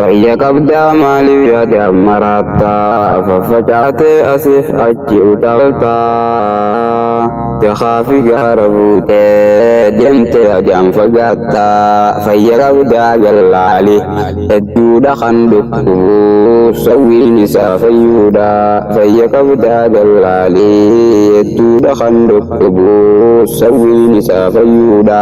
Fayya qabdaa maaliif yaade ammaraattaa faffacaatee asiif achi utaaltaa Dakaa fi gaara buutee deemtee ajaan fagaattaa Fayya qabdaa gallaali hedduudha kan dhukkubu sawwiin isaa fayyuudha Fayya qabdaa gallaali hedduudha kan dhukkubu sawwiin isaa fayyuudha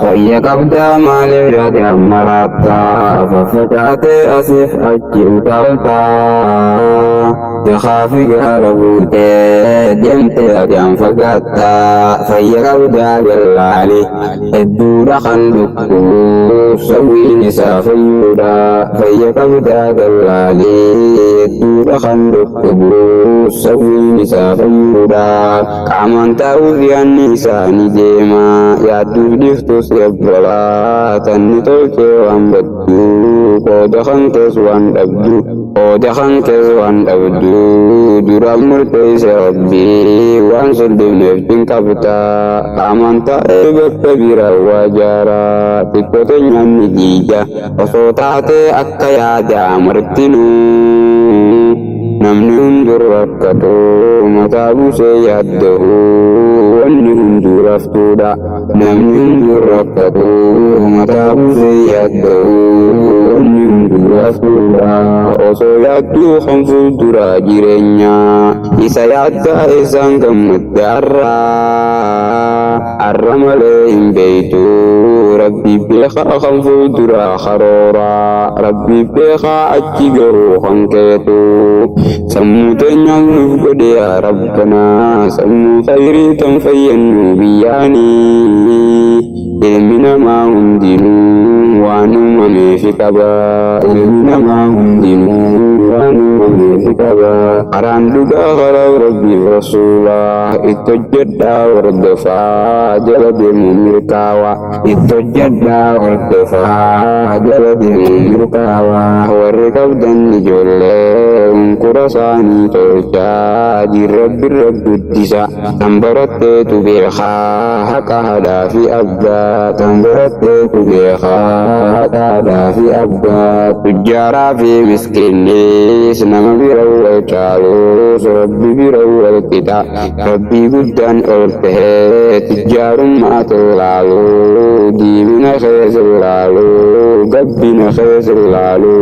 Fayya qabdaa maaliif yaade ammaraattaa faffacaatee asiif achi utaaltaa Dakaa fi gaara buutee deemtee ajaan fagaattaa Fayya qabdaa gallaali hedduudha kan dhukkubu sawwiin isaa fayyuudha Fayya qabdaa gallaali hedduudha kan dhukkubu sawwiin isaa fayyuudha Qaamaan taa'uuf yaadni isaa ni deema yaadduuf dhiiftus ebbolaa tanni tolchee waan badduu qooda kan kees waan dhabdu qooda kan kees waan dhabdu duraan murteesse rabbii waan sin dhibneef cinqabta qaamaan taa'ee bakka biraa waa jaaraa xiqqoo teenyaan ni diiga osoo taatee akka yaadaa martinuu namni hunduu rakkatu mataa buusee yaadda'u wanni hunduu raftuudha namni hunduu rakkatu mataa buusee yaadda'u wanni hunduu raftuudha osoo yaadduu kan fuulduraa jireenya isa yaaddaa isaan gammaddaarraa arra malee hin beeytu rabbi beekaa kan fuulduraa karooraa rabbi beekaa achi gahuu kan keetu sammuu teenyaaf nuuf godhe yaa rabbanaa sammuu khayrii tan fayyannu biyyaanii ilmi namaa hundinuu waan uumameefi qaba ilmi namaa hundinuu waan uumameefi qaba karaan dhugaa karaa rabbiif rasuulaa itti hojjedhaa hordofaa jala deemuu milkaawa itti hojjedhaa hordofaa jala deemuu milkaawa warri qabdan ijoollee hunkura isaanii tolchaa jirrabbirra guddisa tan baratteetu beekaa haqa haadhaa fi abbaa tan baratteetu beekaa haqa haadhaa fi abbaa tujjaaraa fi miskiinnis nama bira wal caalus rabbi bira wal qixa rabbii guddaan ol tahee tujjaarummaa tillaalu diimina keessa laalu gabbina keessa laalu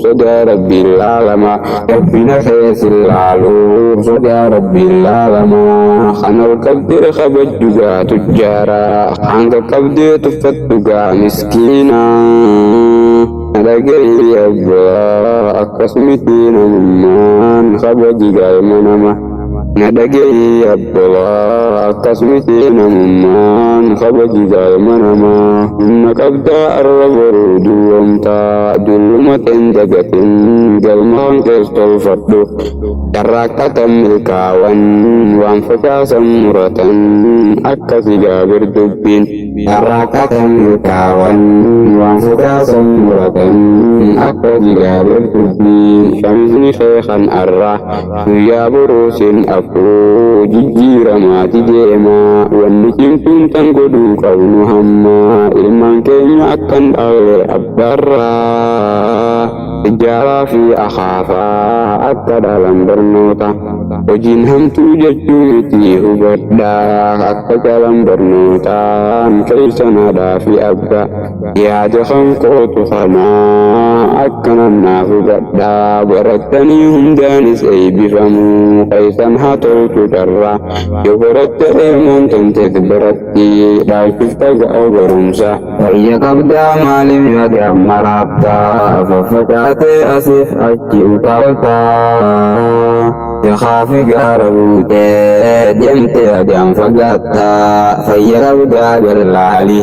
sodaa rabbii laalama gabbina keessa laalu sodaa rabbii laalama kan ol qabdee kabajjugaa tujjaaraa hanga qabdee tuffattugaa miskiina dhaga'i abbaa akkasumatti namummaan kabaji galma nama na dhaga'i abbaa akkasumatti namummaan kabaji galma namaa humna qabdaa arra boruu duwwamtaa dulluma teen dagatin galma kan kees tolfadhu carraaqqatan milkaawan waan facaasan muratan akkasi gaabir dubbiin carraaqqatan milkaawan waan facaasan muratan akkasi gaabir dubbiin shamisni kee kan arra guyyaa boruu sin afuu jijjiiramaati deema wanni cimtuun tan godhuu qabnu hamma ilmaan keenya akkan dhaalle abbaarraa ijaaraa fi akaafaa akka dhalan barnoota hojiin hamtuu jechuu miti hubadhaa akka jalan barnootaan keessan haadhaa fi abbaa yaada kan kootu kanaa akkanan naaf hubadhaa barattanii hundaanis eebbifamuu keessan haa tolchu carraa yoo baratte ilmoon tanteet baratti dhaalchifta ga'a barumsa Fayya qabdaa maaliif yaade ammaraattaa faffacaatee asiif achi utaaltaa Dakaa fi gaara buutee deemtee ajaan fagaattaa Fayya qabdaa gallaali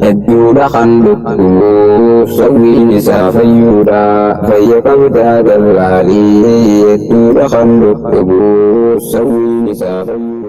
hedduudha kan dhukkubu sawwiin isaa fayyuudha Fayya qabdaa gallaali hedduudha kan dhukkubu sawwiin isaa fayyuudha.